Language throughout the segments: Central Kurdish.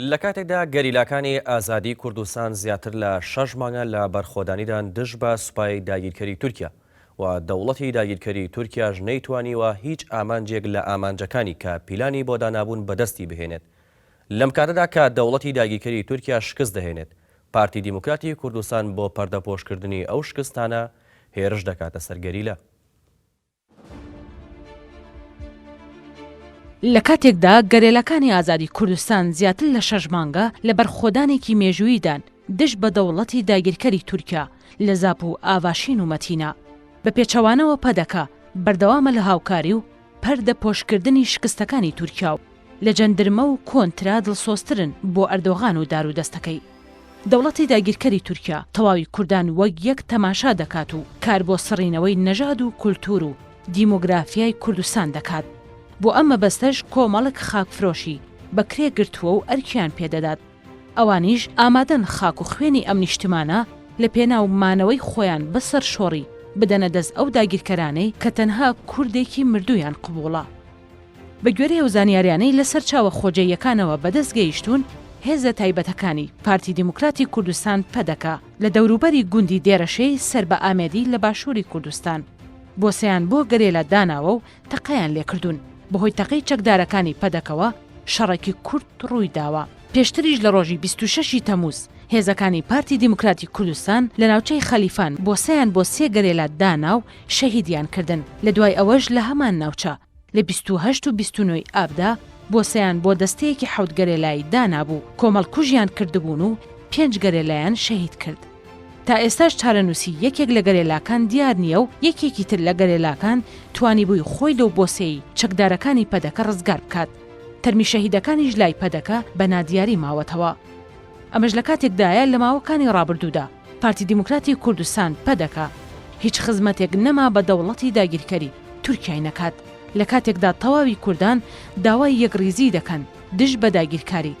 لە کاتێکدا گەریلاکانی ئازادی کوردستان زیاتر لە شەش مانگە لە بەرخۆدانیدان دژ بە سوپای داگیرکەری تورکیا و دەوڵەتی داگیرکەری تورکیاش نەیتوانیوە هیچ ئامانجێک لە ئامانجەکانی کە پیلانی بۆ دانابوون بەدەستی بهێنێت لەم کاتەدا کە دەوڵەتی داگیرکەری تورکیا شکست دەهێنێت پارتی دیموکراتی کوردستان بۆ پەردەپۆشکردنی ئەو شکستانە هێرش دەکاتە سەر گەریلا. لە کاتێکدا گەرێلاکانی ئازادی کوردستان زیاتر لە شەش مانگە لە بەرخۆدانێکی مێژووییدان دژ بە دەوڵەتی داگیرکەری تورکیا لە زاپ و ئاڤاشین و مەتینا، بە پێچەوانەوە پەدەکە بەردەوامە لە هاوکاری و پەردە پۆشکردنی شکستەکانی تورکیا و لە جەندرمە و کۆنترا دڵسۆزترن بۆ ئەردۆغان و دارودەستەکەی. دەوڵەتی داگیرکەری تورکیا تەواوی کوردان وەک یەک تەماشا دەکات و کار بۆ سڕینەوەی نەژاد و کولتوور و دیمۆگرافیای کوردستان دەکات. بۆ ئەم مەبەستەش کۆمەڵک خاکفرۆشی بە کرێ گرتووە و ئەرکیان پێ دەدات. ئەوانیش ئامادەن خاک و خوێنی ئەم نیشتمانە لە پێناو مانەوەی خۆیان بە سەرشۆڕی بدەنە دەست ئەو داگیرکەرانەی کە تەنها کوردێکی مردوویان قبووڵە. بە گوێرەی ئەو زانیاریانەی لە سەرچاوە خۆجێیەکانەوە بەدەست گەیشتوون، هێزە تایبەتەکانی پارتی دیموکراتی کوردستان پەدەکە لە دەوروبەری گوندی دێرەشێی سەر بە ئامێدی لە باشووری کوردستان بۆسەیان بۆ گەرێلا داناوە و تەقەیان لێکردوون، بەهۆی تەقەی چەکدارەکانی پەدەکەوە شەڕێکی کورت ڕوویداوە. پێشتریش لە ڕۆژی 26 ی تەمووز هێزەکانی پارتی دیموکراتی کوردستان لە ناوچەی خەلیفان بۆسەیان بۆ سێ گەرێلا دانا و شەهیدیان کردن، لە دوای ئەوەش لە هەمان ناوچە لە 28 و 29 ی ئابدا بۆسەیان بۆ دەستەیەکی حەوت گەرێلایی دانابوو، کۆمەڵکوژیان کردبوون و پێنج گەرێلایان شەهید کرد. تا ئێستاش چارەنووسی یەکێک لە گەرێلاکان دیار نییە و یەکێکی تر لە گەرێلاکان توانیبووی خۆی لەو بۆسەی چەکدارەکانی پەدەکە ڕزگار بکات. تەرمی شەهیدەکانیش لای پەدەکە بە نادیاری ماوەتەوە. ئەمەش لە کاتێکدایە لە ماوەکانی ڕابردوودا پارتی دیموکراتی کوردستان، پەدەکە، هیچ خزمەتێک نەما بە دەوڵەتی داگیرکەری تورکیای نەکات، لە کاتێکدا تەواوی کوردان داوای یەکڕیزی دەکەن دژ بە داگیرکاری.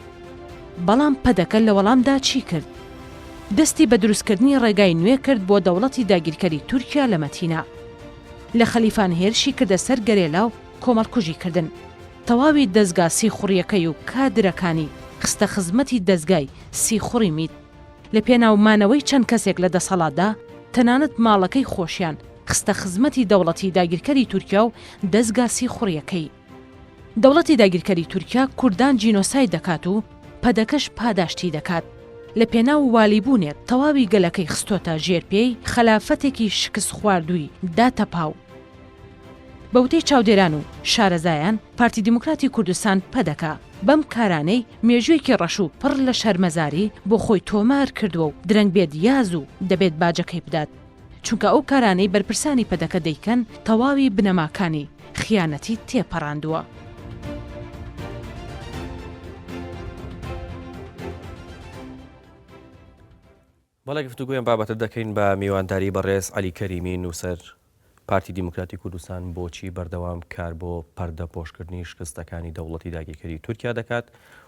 بەڵام پەدەکە لە وەڵامدا چی کرد؟ دەستی بە دروستکردنی ڕێگای نوێ کرد بۆ دەوڵەتی داگیرکەری تورکیا لە مەتینا. لە خەلیفان هێرشی کردە سەر گەرێلا و کۆمەڵکوژی کردن. تەواوی دەزگا سیخوڕیەکەی و کادرەکانی خستە خزمەتی دەزگای سیخوڕی میت. لە پێناو مانەوەی چەند کەسێک لە دەسەڵاتدا، تەنانەت ماڵەکەی خۆشیان خستە خزمەتی دەوڵەتی داگیرکەری تورکیا و دەزگا سیخوڕیەکەی. دەوڵەتی داگیرکەری تورکیا کوردان جینۆساید دەکات و پەدەکەش پاداشتی دەکات. لە پێناو والیبوونێک تەواوی گەلەکەی خستۆتە ژێر پێی خەلافەتێکی شکستخواردووی داتەپاو. بە وتەی چاودێران و شارەزایان، پارتی دیموکراتی کوردستان پەدەکە بەم کارانەی مێژوویەکی ڕەش و پڕ لە شەرمەزاری بۆ خۆی تۆمار کردووە و درەنگ بێت یا زوو دەبێت باجەکەی بدات. چونکە ئەو کارانەی بەرپرسانی پەدەکە دەیکەن تەواوی بنەماکانی خیانەتی تێپەڕاندووە. بەڵێ گفتوگۆی ئەم بابەتە دەکەین بە میوانداری بەڕێز عەلی کەریمی نووسەر پارتی دیموکراتی کوردستان بۆچی بەردەوام کار بۆ پەردە پۆشکردنی شکستەکانی دەوڵەتی داگیرکەری تورکیا دەکات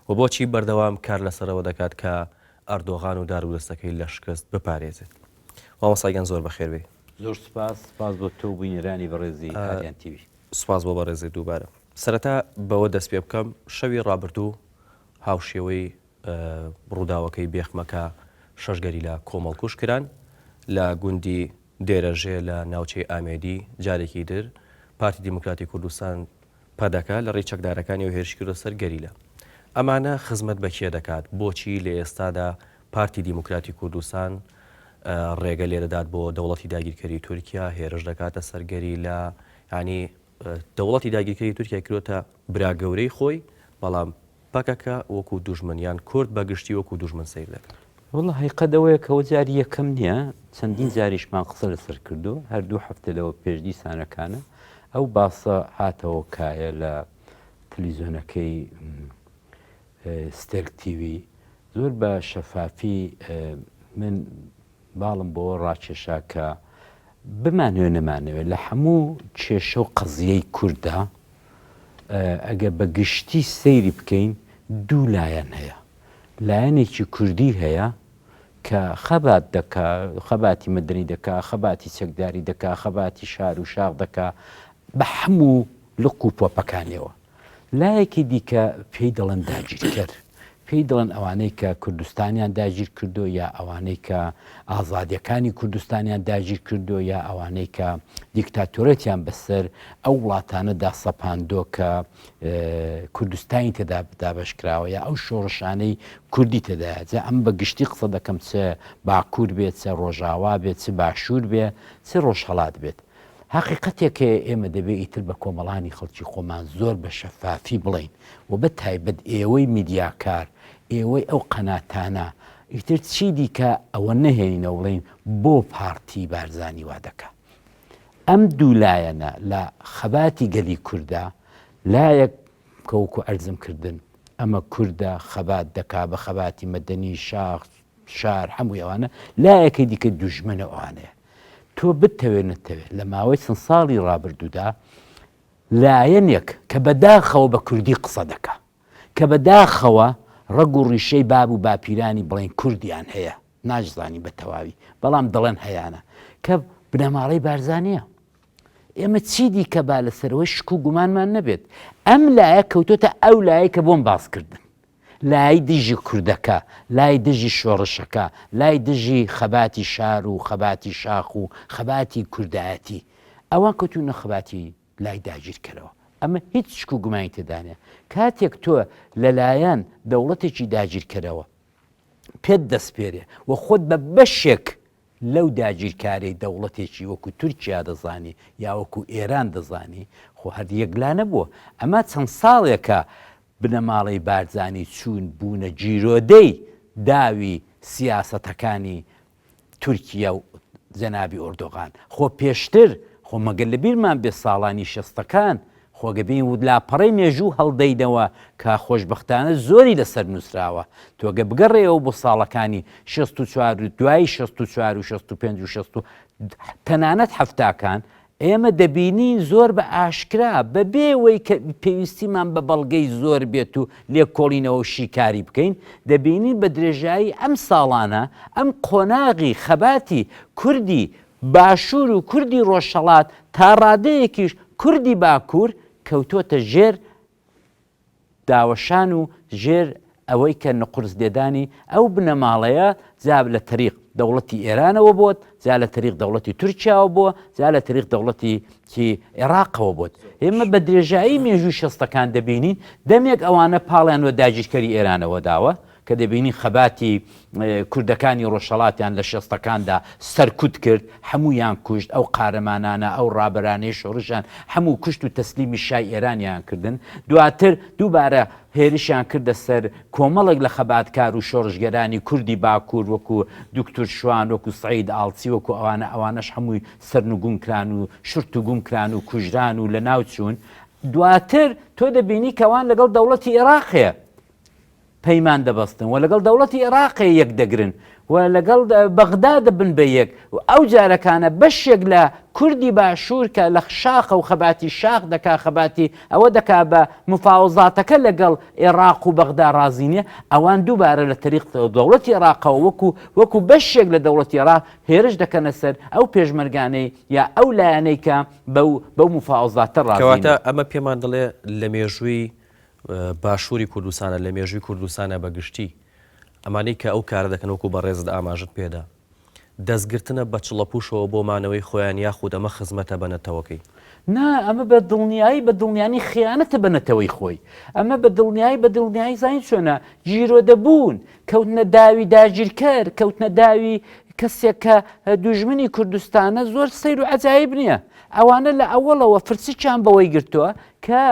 و بۆچی بەردەوام کار لەسەرەوە دەکات کە ئەردۆغان و دارودەستەکەی لە شکست بپارێزێت مامۆستا گیان زۆر بەخێر بێی. زۆر سوپاس، سوپاس بۆ تۆ و بینەرانی بەڕێزی ئاریان تیڤی. سوپاس بۆ بەڕێزت دووبارە. سەرەتا بەوە دەست پێ بکەم، شەوی ڕابردوو هاوشێوەی ڕووداوەکەی بێخمە کە شەش گەریلا کۆمەڵکوژ کران لە گوندی دێرەژێ لە ناوچەی ئامێدی، جارێکی تر پارتی دیموکراتی کوردستان پەدەکە لە ڕێی چەکدارەکانیەوە هێرشی کردە سەر گەریلا. ئەمانە خزمەت بە کێ دەکات؟ بۆچی لە ئێستادا پارتی دیموکراتی کوردستان ڕێگە لێدەدات بۆ دەوڵەتی داگیرکەری تورکیا هێرش دەکاتە سەر گەریلا؟ یانی دەوڵەتی داگیرکەری تورکیا کردۆتە برا گەورەی خۆی، بەڵام پەکەکە وەکو دوژمن یان کورد بە گشتی وەکو دوژمن سەیر دەکات. وەڵا هەیقەت ئەوەیە کە ئەوە جاری یەکەم نییە، چەندین جاریشمان قسە لەسەر کردووە، هەر دوو هەفتە لەوە پێش دیسانەکانە ئەو باسە هاتەوە کایە لە تلیزۆنەکەی ستێرک تیوی زۆر بە شەفافی من باڵم بۆوە ڕاکێشا کە بمانەوێ نەمانەوێ لە هەموو کێشە و قەزیەی کورددا ئەگەر بە گشتی سەیری بکەین دوو لایەن هەیە لایەنێکی کوردی هەیە کە خەبات دەکا خەباتی مەدەنی دەکا خەباتی چەکداری دەکا خەباتی شار و شاخ دەکا بە هەموو لق و پۆپەکانیەوە لایەکی دیکە پێی دەڵێن داگیرکەر. پێی دەڵێن ئەوانەی کە کوردستانیان داگیر کردو یا ئەوانەی کە ئازادیەکانی کوردستانیان داگیر کردو یا ئەوانەی کە دیکتاتۆرێتیان بەسەر ئەو وڵاتانەدا سەپاندۆ کە کوردستانی تێدا دابەش کراوە یا ئەو شۆڕشانەی کوردی تێدایە جا ئەم بە گشتی قسە دەکەم چ باکوور بێت چ ڕۆژاوا بێت چ باشوور بێ چ ڕۆژهەڵات بێت هەقیقەتێک هەیە ئێمە دەبێ ئیتر بە کۆمەڵانی خەڵکی خۆمان زۆر بە شەفافی بڵێین و بە تایبەت ئێوەی میدیاکار، ئێوەی ئەو قەناتانە ئیتر چی دیکە ئەوە نەهێنینەوە بڵێین بۆ پارتی بارزانی وا دەکا. ئەم دوو لایەنە لە خەباتی گەلی کوردا لایەک کە وەکو عەرزم کردن ئەمە کوردە خەبات دەکا بە خەباتی مەدەنی شاخ شار هەمووی ئەوانە لایەکەی دیکە دوژمنە ئەوانەیە تۆ بتەوێ نەتەوێ لە ماوەی چەند ساڵی ڕابردوودا لایەنێک کە بەداخەوە بە کوردی قسە دەکا کە بەداخەوە ڕەگ و ڕیشەی باب و باپیرانی بڵێن کوردیان هەیە ناشزانی بە تەواوی بەڵام دەڵێن هەیانە کە بنەماڵەی بارزانیە ئێمە چی دیکە با لەسەرەوەی شک و گومانمان نەبێت ئەم لایە کەوتۆتە ئەو لایە کە بۆم باس کردن لای دژی کوردەکە، لای دژی شۆڕشەکە، لای دژی خەباتی شار و خەباتی شاخ و خەباتی کوردایەتی. ئەوان کەوتوونە خەباتی لای داگیرکەرەوە. ئەمە هیچ شک و گومانی تێدا نیە. کاتێک تۆ لە لایەن دەوڵەتێکی داگیرکەرەوە پێت دەسپێرێ و خۆت بە بەشێک لەو داگیرکارەی دەوڵەتێکی وەکو تورکیا دەزانی یا وەکو ئێران دەزانی، خۆ هەر یەکلا نەبووە. ئەمە چەند ساڵێکە بنەماڵەی بارزانی چوون بوونە گیرۆدەی داوی سیاسەتەکانی تورکیە و جەنابی ئۆردۆغان. خۆ پێشتر، خۆ مەگەر لە بیرمان بێ ساڵانی شەستەکان، خۆ گەر بێین و لاپەڕەی مێژوو هەڵدەینەوە کە خۆشبەختانە زۆری لەسەر نووسراوە، تۆ گەر بگەڕێیەوە بۆ ساڵەکانی 64 و دوای 64 و 65 و 60 و تەنانەت حەفتاکان، ئێمە دەبینین زۆر بە ئاشکرا بە بێ وەی کە پێویستیمان بە بەڵگەی زۆر بێت و لێکۆڵینەوە و شیکاری بکەین، دەبینین بە درێژایی ئەم ساڵانە ئەم قۆناغی خەباتی کوردی باشوور و کوردی ڕۆژهەڵات تا ڕادەیەکیش کوردی باکوور کەوتۆتە ژێر داوەشان و ژێر ئەوەی کە نقورس لێدانی ئەو بنەماڵەیە جا لە تەریق دەوڵەتی ئێرانەوە بۆت جا لە تەریق دەوڵەتی تورکیاوە بۆ جا لە تەریق دەوڵەتی کی عێراقەوە بۆت ئێمە بە درێژایی مێژووی شەستەکان دەبینین دەمێک ئەوانە پاڵیان وە داگیرکەری ئێرانەوە داوە کە دەبینی خەباتی کوردەکانی ڕۆژهەڵاتیان لە شێستەکاندا سەرکوت کرد، هەموویان کوشت، ئەو قارەمانانە، ئەو ڕابەرانەی شۆڕشیان هەموو کوشت و تەسلیمی شای ئێرانیان کردن. دواتر دووبارە هێرشیان کردە سەر کۆمەڵێک لە خەباتکار و شۆڕشگێرانی کوردی باکوور وەکوو دوکتور شوان، وەکوو سەعید ئاڵچی، وەکوو ئەوانە، ئەوانەش هەمووی سەرنگوم کران و شرت و گوم کران و کوژران و لەناو چوون. دواتر تۆ دەبینی کە ئەوان لەگەڵ دەوڵەتی ئێراقێ پەیمان دەبەستن و لەگەڵ دەوڵەتی ئێراقێ یەک دەگرن و لەگەڵ بەغدا دەبن بە یەک و ئەو جارەکانە بەشێک لە کوردی باشوور کە لە شاخە و خەباتی شاخ دەکا خەباتی ئەوە دەکا بە مفاوەزاتەکە لەگەڵ ئێراق و بەغدا ڕازی نیە ئەوان دووبارە لە تەریق دەوڵەتی ئێراقەوە وەکو وەکو بەشێک لە دەوڵەتی ئێراق هێرش دەکەنە سەر ئەو پێشمەرگانەی یا ئەو لایەنەی کە بەو بەو مفاوەزاتە ڕازی کەواتە ئەمە پێمان دەڵێ لە مێژووی باشووری کوردستانە، لە مێژووی کوردستانە بە گشتی، ئەمانەی کە ئەو کارە دەکەن وەکو بەڕێزت ئاماژەت پێدا، دەستگرتنە بە چڵەپووشەوە بۆ مانەوەی خۆیان یاخود ئەمە خزمەتە بە نەتەوەکەی؟ نا، ئەمە بە دڵنیایی بە دڵنیانی خیانەتە بە نەتەوەی خۆی. ئەمە بە دڵنیایی بە دڵنیایی زانی چۆنە، گیرۆدەبوون، کەوتنە داوی داگیرکەر، کەوتنە داوی کەسێک کە دوژمنی کوردستانە زۆر سەیر و عەجایب نییە. ئەوانە لە ئەوەڵەوە فرچکیان بەوەی گرتووە کە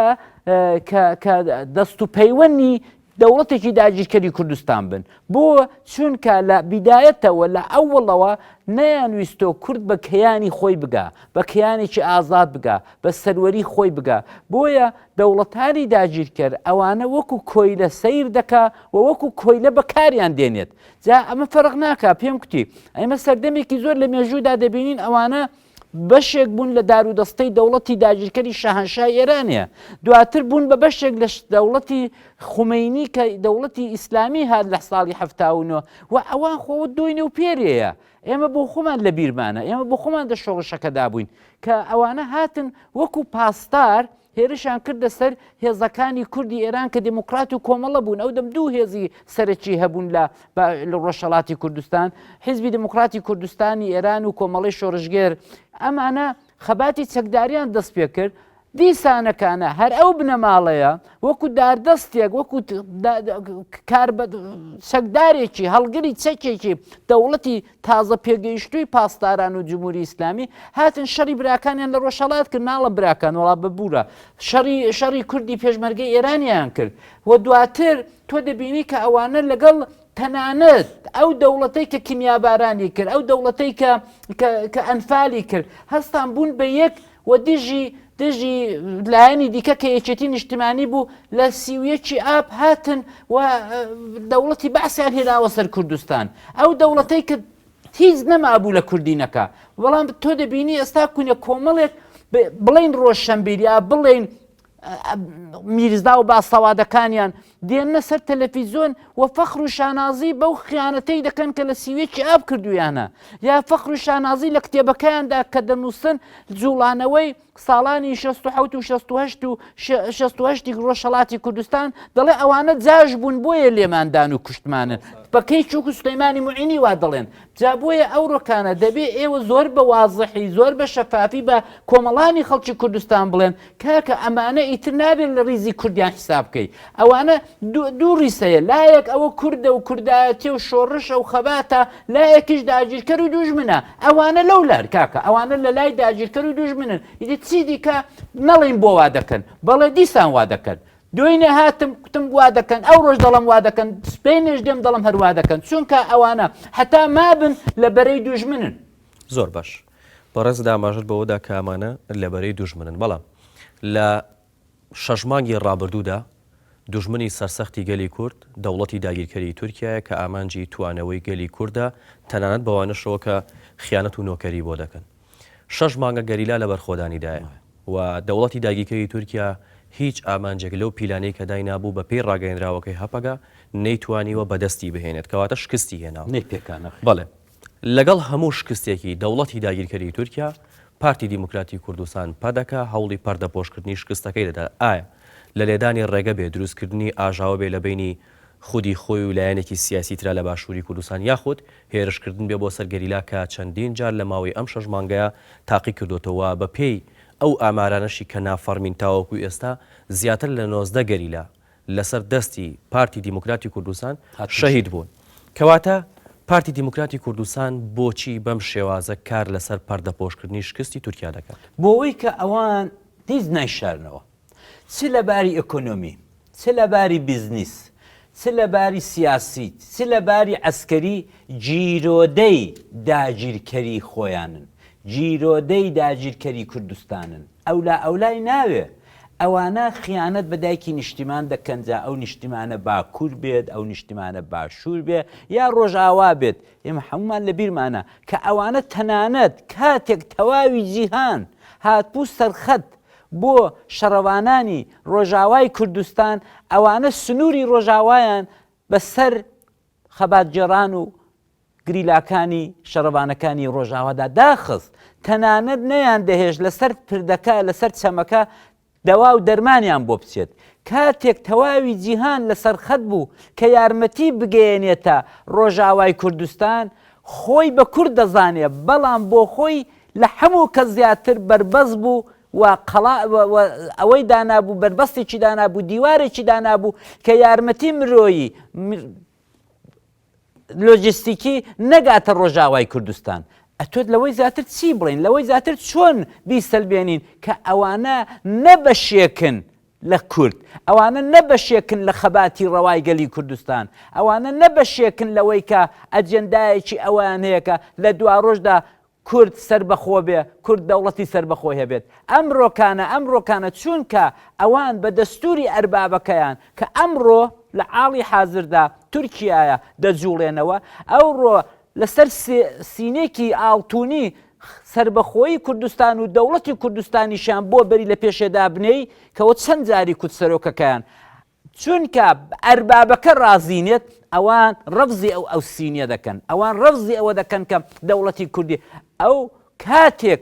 کە کە دەست و پەیوەنی دەوڵەتێکی داگیرکەری کوردستان بن بۆ چونکە لە بیدایەتەوە لە ئەوڵەوە نەیانویستۆ کورد بە کەیانی خۆی بگا بە کەیانێکی ئازاد بگا بە سەروەری خۆی بگا بۆیە دەوڵەتانی داگیرکەر ئەوانە وەکو کۆیلە سەیر دەکا و وەکو کۆیلە بەکاریان دێنێت جا ئەمە فەرق ناکا پێم کوتی ئێمە سەردەمێکی زۆر لە مێژوودا دەبینین ئەوانە بەشێک بوون لە دارودەستەی دەوڵەتی داگیرکەری شاهەنشای ئێرانێ، دواتر بوون بە بەشێک لە دەوڵەتی خومەینی کە دەوڵەتی ئیسلامی هات لە ساڵی 79 و ئەوان خۆ دۆینێ و پێرێیە ئێمە بۆ خۆمان لە بیرمانە ئێمە بۆ خۆمان دە شۆڕشەکەدا بووین کە ئەوانە هاتن وەکو پاسدار. هێرشیان کردە سەر هێزەکانی کوردی ئێران کە دێموکرات و کۆمەڵە بوون، ئەو دەم دوو هێزی سەرەکی هەبوون لە لە ڕۆژهەڵاتی کوردستان، حیزبی دێموکراتی کوردستانی ئێران و کۆمەڵەی شۆڕشگێر. ئەمانە خەباتی چەکداریان دەست پێ کرد، دیسانەکانە هەر ئەو بنەماڵەیە وەکو داردەستێک وەکو چەکدارێکی هەڵگری چەکێکی دەوڵەتی تازە پێگەیشتووی پاسداران و جمهوری ئیسلامی هاتن شەڕی براکانیان لە ڕۆژهەڵات کرد ناڵم براکان وڵا ببوورە شەڕی شەڕی کوردی پێشمەرگەی ئێرانیان کرد و دواتر تۆ دەبینی کە ئەوانە لەگەڵ تەنانەت ئەو دەوڵەتەی کە کیمیابارانی کرد ئەو دەوڵەتەی کە کە ئەنفالی کرد هەستان بوون بە یەک و دژی دژی لایەنی دیکە کە یەکێتی نیشتمانی بوو لە 31 ئاب هاتن و دەوڵەتی بەعسیان هێناوە سەر کوردستان ئەو دەوڵەتەی کە هیچ نەمابوو لە کوردینەکە بەڵام تۆ دەبینی ئێستا کونە کۆمەڵێک بڵین ڕۆشنبیر یا بڵین میرزا و باسەوادەکانیان دێننە سەر تەلەفیزۆن و فەخر و شانازی بەو خیانەتەی دەکەن کە لە سیوێکی ئاب کردویانە یا فەخر و شانازی لە کتێبەکەیاندا کە دەنووسن جوڵانەوەی ساڵانی 16 و 68 و 68 ڕۆژهەڵاتی کوردستان دەڵێ ئەوانە جاش بوون بۆیە لێماندان و کوشتمانن بەکەی چوک و سلەیمانی معینی وا دەڵێن جا بۆیە ئەوڕۆکانە دەبێ ئێوە زۆر بە وازحی زۆر بە شەفافی بە کۆمەڵانی خەڵکی کوردستان بڵێن کاکە ئەمانە ئیتر نابێت لە ڕیزی کوردیان حیساب بکەی ئەوانە دوو ڕیز هەیە لایەک ئەوە کوردە و کوردایەتی و شۆڕشە و خەباتە لایەکیش داگیرکەر و دوژمنە ئەوانە لەو لار کاکە ئەوانە لە لای داگیرکەر و دوژمنن ئیدی چی دیکە نەڵێن بۆ وا دەکەن بەڵێ دیسان وا دەکەن دوێنێ هاتم کوتم وا دەکەن ئەو ڕۆژ دەڵم وا دەکەن سپێنێش دێم دەڵم هەر وا دەکەن چونکە ئەوانە هەتا مابن لە بەرەی دوژمنن. زۆر باش بەڕێزت ئاماژەت بەوەدا کە ئەمانە لە بەرەی دوژمنن بەڵام لە شەش مانگی ڕابردوودا دوژمنی سەرسەختی گەلی کورد دەوڵەتی داگیرکەری تورکیایە کە ئامانجی توانەوەی گەلی کوردە تەنانەت بەوانەشەوە کە خیانەت و نۆکەری بۆ دەکەن. شەش مانگە گەریلا لە بەرخۆدانیدایە و دەوڵەتی داگیرکەری تورکیا هیچ ئامانجێک لەو پیلانەی کە داینابوو بە پێی ڕاگەیەنراوەکەی هەپەگە نەیتوانیوە بەدەستی بهێنێت کەواتە شکستی هێناوە. نەیپێکا نەخێر. بەڵێ لەگەڵ هەموو شکستێکی دەوڵەتی داگیرکەری تورکیا، پارتی دیموکراتی کوردستان، پەدەکە، هەوڵی پەردەپۆشکردنی شکستەکەی دەدات. ئایا لە لێدانی ڕێگە بێ دروستکردنی ئاژاوە بێ لە بەینی خودی خۆی و لایەنێکی سیاسی ترا لە باشووری کوردستان یاخود هێرشکردن بێ بۆ سەر گەریلا کە چەندین جار لە ماوەی ئەم شەش مانگەیا تاقی کردۆتەوە بە پێی ئەو ئامارانەشی کە نافەڕمین تاوەکو ئێستا زیاتر لە 19 گەریلا لەسەر دەستی پارتی دیموکراتی کوردستان شەهید بوون. کەواتە پارتی دیموکراتی کوردستان بۆچی بەم شێوازە کار لەسەر پەردەپۆشکردنی شکستی تورکیا دەکات؟ بۆوەی کە ئەوان هیچ نایشارنەوە. چ لە باری ئێکۆنۆمی، چ لە باری بیزنیس، چ لە باری سیاسی، چ لە باری عەسکەری گیرۆدەی داگیرکەری خۆیانن، گیرۆدەی داگیرکەری کوردستانن. ئەولا ئەولای ناوێ. ئەوانە خیانەت بە دایکی نیشتیمان دەکەن جا ئەو نیشتیمانە باکوور بێت، ئەو نیشتیمانە باشوور بێ یا ڕۆژئاوا بێت. ئێمە هەموومان لە بیرمانە کە ئەوانە تەنانەت کاتێک تەواوی جیهان هاتبوو سەرخەت بۆ شەڕەوانانی ڕۆژاوای کوردستان، ئەوانە سنووری ڕۆژاوایان بە سەر خەباتگێڕان و گریلاکانی شەڕەوانەکانی ڕۆژاوادا داخست، تەنانەت نەیاندەهێشت لە سەر پردەکە، لە سەر چەمەکە دەوا و دەرمانیان بۆ بچێت. کاتێک تەواوی جیهان لە سەر خەت بوو کە یارمەتی بگەیەنێتە ڕۆژاوای کوردستان، خۆی بە کورد دەزانێ، بەڵام بۆ خۆی لە هەموو کەس زیاتر بەربەست بوو و قەڵا و ئەوەی دانابوو، بەربەستێکی دانابوو، دیوارێکی دانابوو کە یارمەتی مرۆیی، لۆجستیکی نەگاتە ڕۆژاوای کوردستان. ئەتۆ لەوەی زیاتر چی بڵێین؟ لەوەی زیاتر چۆن بیسەلمێنین کە ئەوانە نە بەشێکن لە کورد، ئەوانە نە بەشێکن لە خەباتی ڕەوای گەلی کوردستان، ئەوانە نە بەشێکن لەوەی کە ئەجێندایەکی ئەوەیان هەیە کە لە دواڕۆژدا کورد سەربەخۆ بێ، کورد دەوڵەتی سەربەخۆی هەبێت. ئەمڕۆکانە، ئەمڕۆکانە چوونکە ئەوان بە دەستووری ئەربابەکەیان کە ئەمڕۆ لە عاڵی حازردا تورکیایە دەجووڵێنەوە، ئەوڕۆ لەسەر سینێکی ئاڵتوونی سەربەخۆیی کوردستان و دەوڵەتی کوردستانیشیان بۆ بەری لە پێشێ دابنێی کەوە چەند جاری کوت سەرۆکەکەیان چونکە ئەربابەکە ڕازی نێت ئەوان ڕەفزی ئەو ئەو سینیە دەکەن ئەوان ڕەفزی ئەوە دەکەن کە دەوڵەتی کوردی ئەو کاتێک.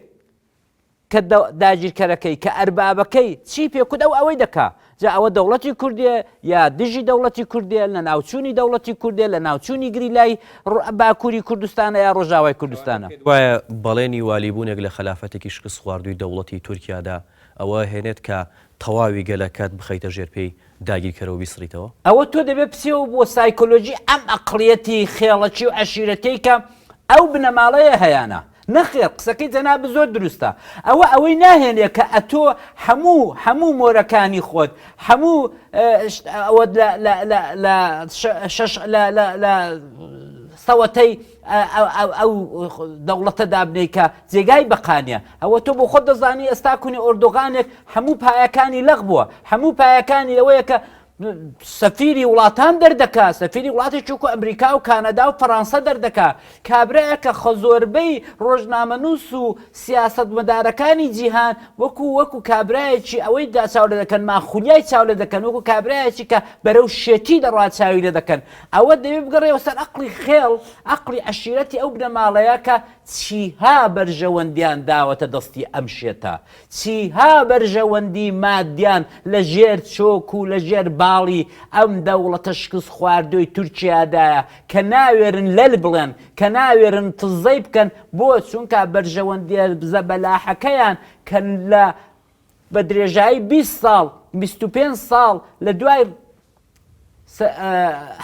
کە داگیرکەرەکەی، کە ئەربابەکەی چی پێ کوت ئەو ئەوەی دەکا. جا ئەوە دەوڵەتی کوردێ یا دژی دەوڵەتی کوردێ، لەناوچوونی دەوڵەتی کوردێ، لەناوچوونی گریلای باکووری کوردستانە یا ڕۆژاوای کوردستانە. پێت وایە بەڵێنی والیبوونێک لە خەلافەتێکی شکستخواردووی دەوڵەتی تورکیادا ئەوە هێنێت کە تەواوی گەلەکەت بخەیتە ژێر پێی داگیرکەرەوە بیسڕیتەوە؟ ئەوە تۆ دەبێ بچیەوە بۆ سایکۆلۆژی ئەم ئەقڵیەتی خێڵەکی و عەشیرەتیەی کە ئەو بنەماڵەیە هەیانە. نەخێر قسەکەی جەنابت زۆر دروستە ئەوە ئەوەی ناهێنێ کە ئەتۆ هەموو هەموو مۆرەکانی خۆت هەموو ئەوەت لە لە لە لە شەش لە لە لە سەوەتەی ئەو دەوڵەتە دابنێی کە جێگای بەقانە ئەوە تۆ بۆ خۆت دەزانی ئێستا کونی ئۆردوغانێک هەموو پایەکانی لەق بووە هەموو پایەکانی ئەوەیە کە سەفیری وڵاتان دەردەکا، سەفیری وڵاتێکی وەکو ئەمریکا و کانەدا و فەرانسە دەردەکا، کابرایەکە خە زۆربەی ڕۆژنامەنووس و سیاسەتمەدارەکانی جیهان وەکو وەکو کابرایەکی ئەوەی دا چاو لێ دەکەن، ماخولیای چاو لێ دەکەن، وەکو کابرایەکی کە بەرەو شێتی دەڕوا چاوی لێ دەکەن. ئەوە دەبێ بگەڕێیەوە سەر ئەقڵی خێڵ، ئەقڵی عەشیرەتی ئەو بنەماڵەیە کە چیها بەرژەوەندیان داوەتە دەستی ئەم شێتە. چیها بەرژەوەندی مادیان لە ژێر چۆک و لە ژێر باڵی ئەم دەوڵەتە شکستخواردووی تورکیادایە کە ناوێرن لەل بڵێن، کە ناوێرن تزەی بکەن، بۆ؟ چونکا بەرژەوەندیە زەبەلاحەکەیان کە لە بە درێژایی 20 ساڵ، 25 ساڵ لە دوای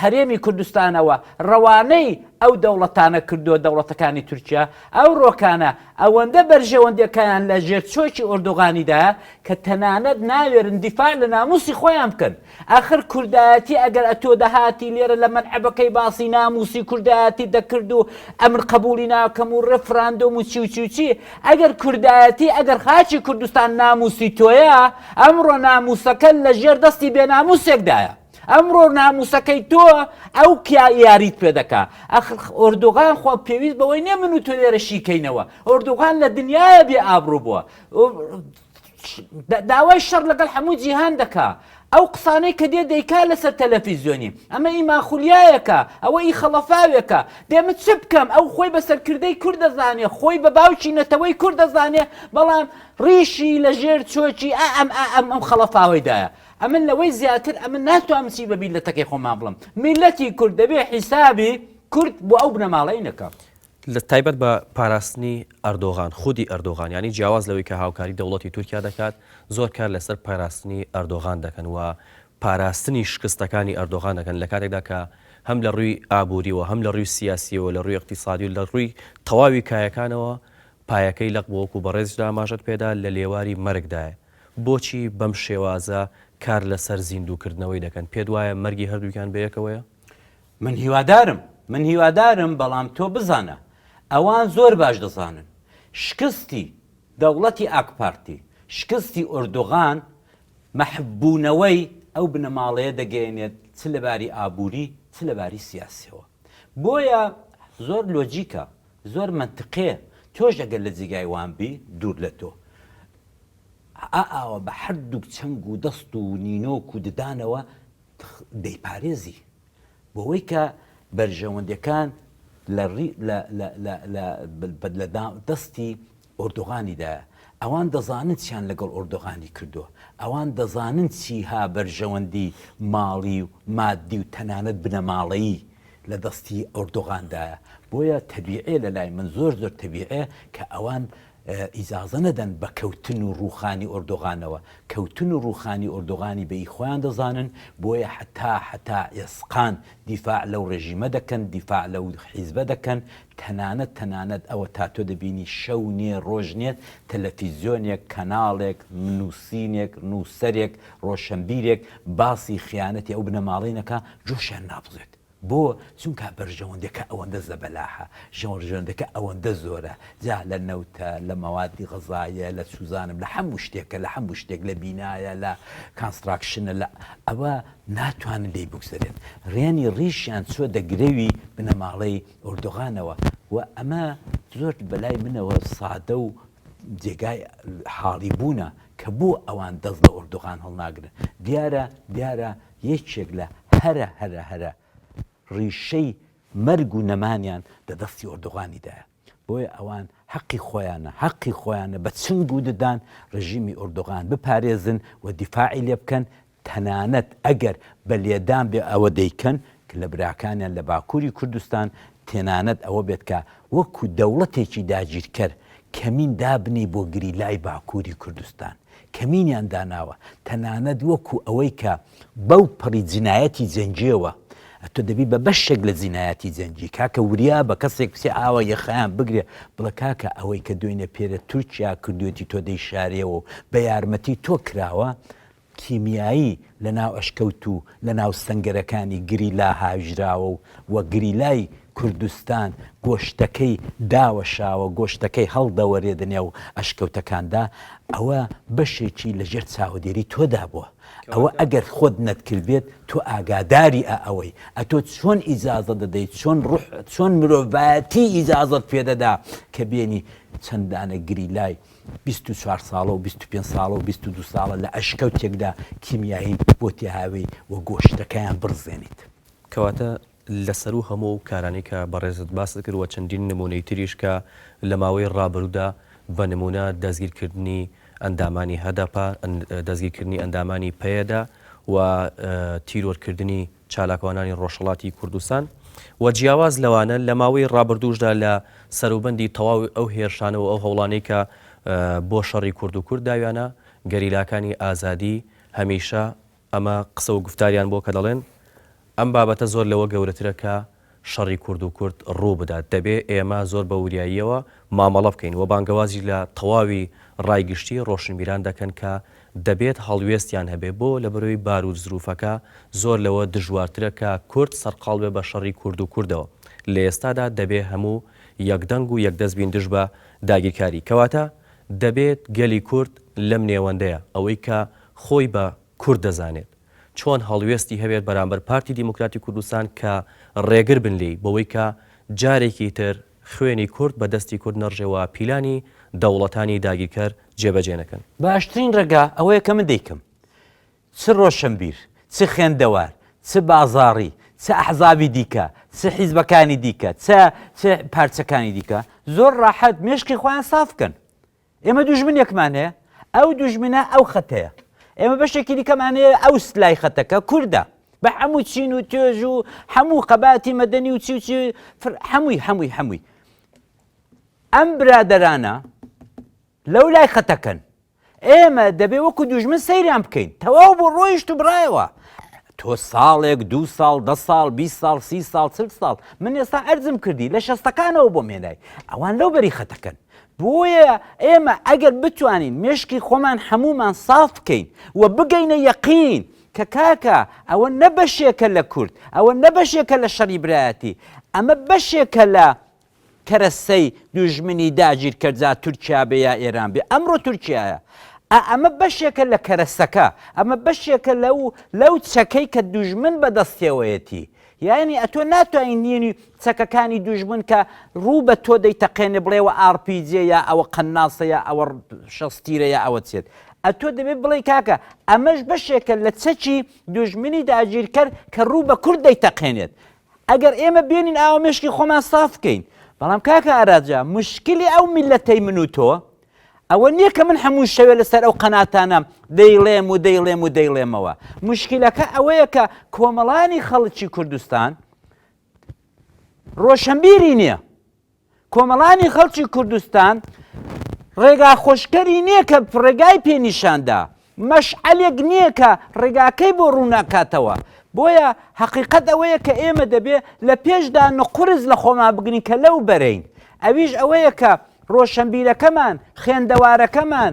هەرێمی کوردستانەوە ڕەوانەی ئەو دەوڵەتانە کردووە، دەوڵەتەکانی تورکیا، ئەو ڕۆکانە ئەوەندە بەرژەوەندیەکەیان لە ژێر چۆکی ئۆردوغانیدایە کە تەنانەت ناوێرن دیفاع لە ناموسی خۆیان بکەن. ئاخر کوردایەتی ئەگەر ئەتۆ دەهاتی لێرە لە مەلعەبەکەی باسی ناموسی کوردایەتی دەکرد و ئەمن قەبوڵی ناکەم و ڕێفراندۆم و چی و چی و چی، ئەگەر کوردایەتی ئەگەر خاکی کوردستان ناموسی تۆیە، ئەمڕۆ ناموسەکە لە ژێر دەستی بێناموسێکدایە. ئەمڕۆ ناموسەکەی تۆ ئەو کیا یاریت پێ دەکا. ئەخر ئۆردوغان خۆ پێویست بەوەی نییە من و تۆ لێرە شیکەینەوە. ئۆردوغان لە دنیایە بێ ئابڕوو بووە. داوای شەڕ لەگەڵ هەموو جیهان دەکا. ئەو قسانەی کە دێ دەیکا لەسەر تەلەفیزیۆنی ئەمە ئی ماخولیایەکە ئەوە ئی خەڵەفاوێکە دێ من چ بکەم ئەو خۆی بە سەرکردەی کورد دەزانێ خۆی بە باوکی نەتەوەی کورد دەزانێ بەڵام ڕیشی لە ژێر چۆکی ئا ئەم ئا ئەم ئەم خەڵەفاوەی دایە ئەمن لەوەی زیاتر ئەمن ناتوانم چی بە میللەتەکەی خۆمان بڵێم میللەتی کورد دەبێ حیسابی کورد بۆ ئەو بنەماڵەی نەکا. لە تایبەت بە پاراستنی ئەردۆغان، خودی ئەردۆغان، یانی جیاواز لەوەی کە هاوکاری دەوڵەتی تورکیا دەکات، زۆر کار لەسەر پاراستنی ئەردۆغان دەکەن و پاراستنی شکستەکانی ئەردۆغان دەکەن لە کاتێکدا کە هەم لە ڕووی ئابووریەوە، هەم لە ڕووی سیاسیەوە، لە ڕووی ئیقتیسادی و لە ڕووی تەواوی کایەکانەوە پایەکەی لەق بووە وەکو بەڕێزیشت ئاماژەت پێدا لە لێواری مەرگدایە. بۆچی بەم شێوازە کار لەسەر زیندووکردنەوەی دەکەن؟ پێت وایە مەرگی هەردووکیان بەیەکەوەیە؟ من هیوادارم، من هیوادارم، بەڵام تۆ بزانە ئەوان زۆر باش دەزانن شکستی دەوڵەتی ئاکپارتی، شکستی ئۆردوغان مەحوبوونەوەی ئەو بنەماڵەیە دەگەیەنێت چ لەباری ئابووری چ لەباری سیاسیەوە. بۆیە زۆر لۆجیکە، زۆر مەنتقیە تۆش ئەگەر لە جێگای وان بی دوور لە تۆ ئا ئاوە بە هەردووک چنگ و دەست و نینۆک و ددانەوە دەیپارێزی بۆوەی کە بەرژەوەندیەکان لە لە دەستی ئۆردوغانیدایە ئەوان دەزانن چیان لەگەڵ ئۆردوغانی کردووە ئەوان دەزانن چیها بەرژەوەندی ماڵی و مادی و تەنانەت بنەماڵەیی لە دەستی ئۆردوغاندایە بۆیە تەبیعێ لە لای من زۆر زۆر تەبیعێ کە ئەوان ئیجازە نەدەن بە کەوتن و ڕووخانی ئۆردوغانەوە، کەوتن و ڕووخانی ئۆردوغانی بە ئی خۆیان دەزانن، بۆیە هەتا هەتا ئێسقان دیفاع لەو ڕێژیمە دەکەن، دیفاع لەو حیزبە دەکەن، تەنانەت تەنانەت ئەوەتا تۆ دەبینی شەو نیە ڕۆژ نیە تەلەفیزیۆنێک، کەناڵێک، نووسینێک، نووسەرێک، ڕۆشەنبیرێک باسی خیانەتی ئەو بنەماڵەی نەکا جۆشیان نابزێت. بۆ؟ چونکا بەرژەوەندیەکە ئەوەندە زەبەلاحە، ژەوەرژەوەندەکە ئەوەندە زۆرە، جا لە نەوتە، لە مەوادی غەزایە، لە چوزانم لە حەموو شتێکە، لە حەموو شتێک، لە بینایە، لە construction ە، لە ئەوە ناتوانن لێی بگوزەرێن. ڕێنی ڕیشیان چۆ دە گرەوی بنەماڵەی ئۆردوغانەوە و ئەمە زۆر بەلای منەوە سادە و جێگای حاڵی بوونە کە بۆ ئەوان دەست لە ئۆردوغان هەڵناگرن. دیارە دیارە یەکێک لە هەرە هەرە هەرە ڕیشەی مەرگ و نەمانیان دە دەستی ئۆردوغانی دایە. بۆیە ئەوان حەقی خۆیانە، حەقی خۆیانە بە چنگ و ددان ڕژیمی ئۆردوغان بپارێزن و دیفاعی لێ بکەن، تەنانەت ئەگەر بە لێدان بێ ئەوە دەیکەن کە لە براکانیان لە باکووری کوردستان، تەنانەت ئەوە بێت کە وەکوو دەوڵەتێکی داگیرکەر کەمین دابنێی بۆ گریلای باکووری کوردستان. کەمینیان داناوە، تەنانەت وەکو ئەوەی کە بەو پەڕی جینایەتی جەنگیەوە ئەتۆ دەبی بە بەشێک لە جینایەتی جەنگی، کاکە وریا بە کەسێک بچێ ئاوا یەخەیان بگرێ بڵێ کاکە ئەوەی کە دوێنێ پێرە تورکیا کردوێتی تۆ دەیشارێەوە و بە یارمەتی تۆ کراوە، کیمیایی لە ناو ئەشکەوت و لە ناو سەنگەرەکانی گریلا هاویژراوە و و گریلای کوردستان گۆشتەکەی داوەشاوە، گۆشتەکەی هەڵدەوەرێ دە نێو ئەشکەوتەکاندا، ئەوە بەشێکی لە ژێر چاوەدێری تۆدا بووە. ئەوە ئەگەر خۆت نەتکردبێت تۆ ئاگاداری ئە ئەوەی. ئەتۆ چۆن ئیجازە دەدەی، چۆن ڕوح، چۆن مرۆڤایەتی ئیجازەت پێ دەدا کە بێنی چەند دانە گریلای 24 ساڵە و 25 ساڵە و 22 ساڵە لە ئەشکەوتێکدا کیمیایی بۆ تێهاوێی و گۆشتەکەیان بڕزێنیت. کەواتە لە سەروو هەموو ئەو کارانەی کە بەڕێزت باست کرد و چەندین نموونەی تریش کە لە ماوەی ڕابردوودا بە نموونە دەستگیرکردنی ئەندامانی هەدەپە، دەستگیرکردنی ئەندامانی پەیەدە و تیرۆرکردنی چالاکوانانی ڕۆژهەڵاتی کوردستان و جیاواز لەوانە لە ماوەی ڕابردووشدا لە سەروبەندی تەواوی ئەو هێرشانە و ئەو هەوڵانەی کە بۆ شەڕی کورد و کورد داویانە گەریلاکانی ئازادی هەمیشە ئەمە قسە و گوفتاریان بووە کە دەڵێن ئەم بابەتە زۆر لەوە گەورەترە کە شەڕی کورد و کورد ڕوو بدات، دەبێ ئێمە زۆر بە وریاییەوە مامەڵە بکەین و بانگەوازیش لە تەواوی ڕای گشتی ڕۆشنبیران دەکەن کە دەبێت هەڵوێستیان هەبێ بۆ لەبەرەوەی بارو زروفەکە زۆر لەوە دژوارترە کە کورد سەرقاڵ بێ بە شەڕی کورد و کوردەوە لە ئێستادا دەبێ هەموو یەکدەنگ و یەکدەست بین دژ بە داگیرکاری کەواتە دەبێت گەلی کورد لەم نێوەندەیە ئەوەی کە خۆی بە کورد دەزانێت چۆن هەڵوێستی هەبێت بەرامبەر پارتی دیموکراتی کوردستان کە ڕێگر بن لێی بەوەی کە جارێکی تر خوێنی کورد بە دەستی کورد نەڕژێ و پیلانی دەوڵەتانی داگیرکەر جێبەجێ نەکەن. باشترین ڕێگا ئەوەیە کە من دەیکەم. چ ڕۆشنبیر، چ خوێندەوار، چ بازاڕی، چ ئەحزابی دیکە، چ حیزبەکانی دیکە، چ چ پارچەکانی دیکە، زۆر ڕاحەت مێشکی خۆیان ساف بکەن. ئێمە دوژمنێکمان هەیە، ئەو دوژمنە ئەو خەتەیە. ئێمە بەشێکی دیکەمان هەیە ئەو سلای خەتەکە کوردە. بە هەموو چین و توێژ و هەموو خەباتی مەدەنی و چی و چی هەمووی هەمووی هەمووی. ئەم برادەرانە لەو لای خەتەکەن. ئێمە دەبێ وەکو دوژمن سەیریان بکەین. تەواو بوو ڕۆیشت و بڕایەوە. تۆ ساڵێک، دوو ساڵ، دە ساڵ، 20 ساڵ، سی ساڵ، چل ساڵ، من ئێستا عەرزم کردی لە شەستەکانەوە بۆم هێنای. ئەوان لەو بەری خەتەکەن. بۆیە ئێمە ئەگەر بتوانین مێشکی خۆمان هەموومان ساف بکەین و بگەینە یەقین کە کاکە ئەوە نە بەشێکە لە کورد، ئەوە نە بەشێکە لە شەڕی برایەتی، ئەمە بەشێکە لە کەرەسەی دوژمنی داگیرکەر جا تورکیا بێ یا ئێران بێ ئەمڕۆ تورکیایە ئە ئەمە بەشێکە لە کەرەسەکە ئەمە بەشێکە لەو لەو چەکەی کە دوژمن بەدەستێوەیەتی یانی ئەتۆ ناتوانین نینی چەکەکانی دوژمن کە ڕوو بە تۆ دەیتەقێنێ بڵێوە ئاڕپیجێ یا ئەوە قەناسە یا ئەوە شەستیرە یا ئەوە چێت ئەتۆ دەبێت بڵێ کاکە ئەمەش بەشێکە لە چەکی دوژمنی داگیرکەر کە ڕوو بە کورد دەیتەقێنێت ئەگەر ئێمە بێنین ئاوا مێشکی خۆمان ساف بکەین بەڵام کاکە ئاراجا مشکلی ئەو میلەتەی من و تۆ ئەوە نییە کە من هەموو شەوێ لەسەر ئەو قەناتانە دەیڵێم و دەیڵێم و دەیڵێمەوە مشکلەکە ئەوەیە کە کۆمەڵانی خەڵکی کوردستان ڕۆشنبیری نییە کۆمەڵانی خەڵکی کوردستان ڕێگاخۆشکەری نییە کە ڕێگای پێ نیشاندا، مەشعەلێک نییە کە ڕێگاکەی بۆ ڕووناکاتەوە، بۆیە هەقیقەت ئەوەیە کە ئێمە دەبێ لە پێشدا نقورس لە خۆمان بگرین کە لەو بەرەین، ئەویش ئەوەیە کە ڕۆشەنبیرەکەمان، خوێندەوارەکەمان،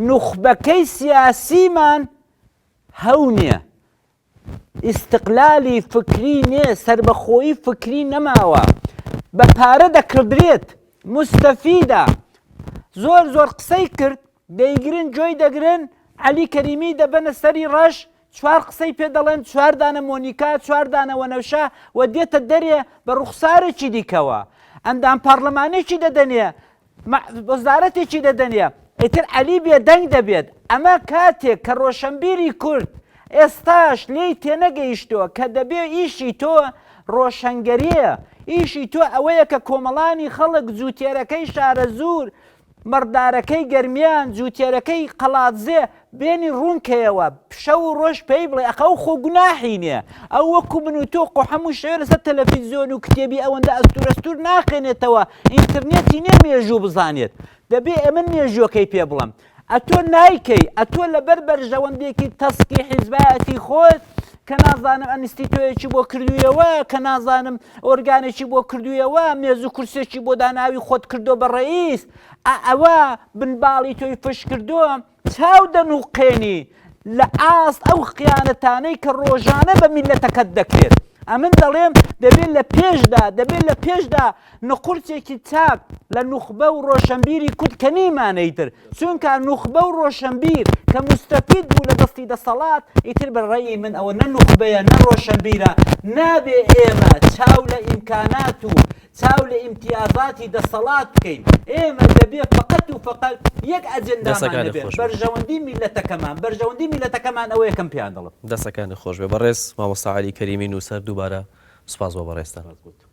نوخبەکەی سیاسیمان هەو نییە، ئیستقلالی فکری نێ، سەربەخۆیی فکری نەماوە، بە پارە دەکڕدرێت، موستەفیدە، زۆر زۆر قسەی کرد، دەیگرن گوێی دەگرن، عەلی کەریمی دەبەنە سەری ڕەش، چوار قسەی پێ دەڵێن، چوار دانە مۆنیکا، چوار دانە وەنەوشە و دێتە دەرێ بە ڕوخسارێکی دیکەوە، ئەندام پارلەمانێکی دەدەنێ، وەزارەتێکی دەدەنێ ئیتر عەلی بێدەنگ دەبێت ئەمە کاتێک کە ڕۆشەنبیری کورد ئێستاش لێی تێنەگەیشتووە کە دەبێ ئیشی تۆ. ڕۆشەنگەریە، ئیشی تۆ ئەوەیە کە کۆمەڵانی خەڵک جوتێرەکەی شارەزوور، مەڕدارەکەی گەرمیان، جوتێرەکەی قەڵادزێ بێنی ڕوون کەیەوە، شەو و ڕۆژ پێی بڵێ ئەخ ئەو خۆ گوناحی نیە، ئەو وەکو من و تۆ قۆ هەموو شەوێ لەسەر تەلەفیزیۆن و کتێبی ئەوەندە ئەستوور ئەستوور ناخوێنێتەوە، ئینترنێتی نیە مێژوو بزانێت، دەبێ ئەمن مێژووەکەی پێ بڵێم. ئەتۆ نایکەی، ئەتۆ لەبەر بەرژەوەندیەکی تەسکی حیزبایەتی خۆت کە نازانم ئەنستیتۆیەکی بۆ کردویەوە، کە نازانم ئۆرگانێکی بۆ کردویەوە، مێز و کورسێکی بۆ داناوی خۆت کردۆ بە ڕەئیس، ئە ئەوە بن باڵی تۆی فش کردۆ، چاو دەنوقێنی لە ئاست ئەو خیانەتانەی کە ڕۆژانە بە میللەتەکەت دەکرێت. ئەمن دەڵێم دەبێ لە پێشدا، دەبێ لە پێشدا نقورچێکی چاک لە نوخبە و ڕۆشەنبیری کورد کە نیمانە ئیتر چونکە نوخبە و ڕۆشەنبیر کە موستەفید بوو لە دەستی دەسەڵات ئیتر بە ڕەئی من ئەوە نە نوخبەیە نە ڕۆشەنبیرە نابێ ئێمە چاو لە ئیمکانات و چاو لە ئیمتیازاتی دەسەڵات بکەین ئێمە دەبێ فەقەت و فەقەت یەک ئەجندامان دەسەکانت هەبێ خۆش بێ. بەرژەوەندی میللەتەکەمان بەرژەوەندی میللەتەکەمان ئەوەیە کەم پێیان دەڵێم. دەسەکانت خۆش بێ بەڕێز مامۆستا عەلی کەریمی نووسەر دووبارە سوپاس بۆ بەڕێزتان. سوپاس بۆ تۆ.